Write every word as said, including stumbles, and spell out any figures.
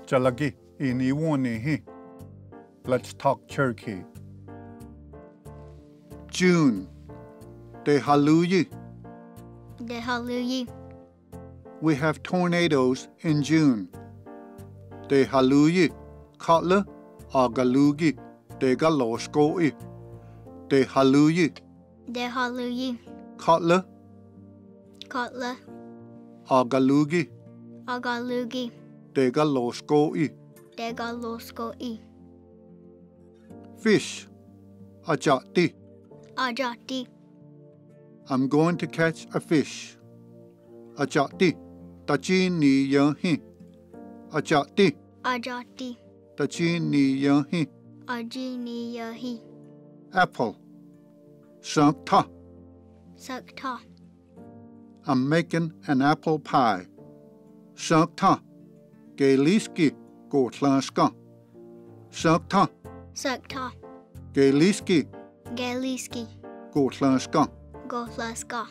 Chalagi, ini wonnihi. Let's talk Cherokee. June. Dehaluyi. Dehaluyi. We have tornadoes in June. Dehaluyi. Khawla, agalugi, degaloskoyi. Dehaluyi. Dehaluyi. Khawla. Khawla. Agalugi. Agalugi. Degaloskoyi. Degaloskoyi. Fish. Ajati. Ajati. I'm going to catch a fish. Ajati. Tachiniyanhi. Ajati. Ajati. Tachiniyanhi. Ajiniyanhi. Apple. Sangtha. Sangtha. I'm making an apple pie. Sangtha. Geliski, gotlanska. Sangtha. Sangtha. Geliski. Geliski. Gotlanska. Gotlanska.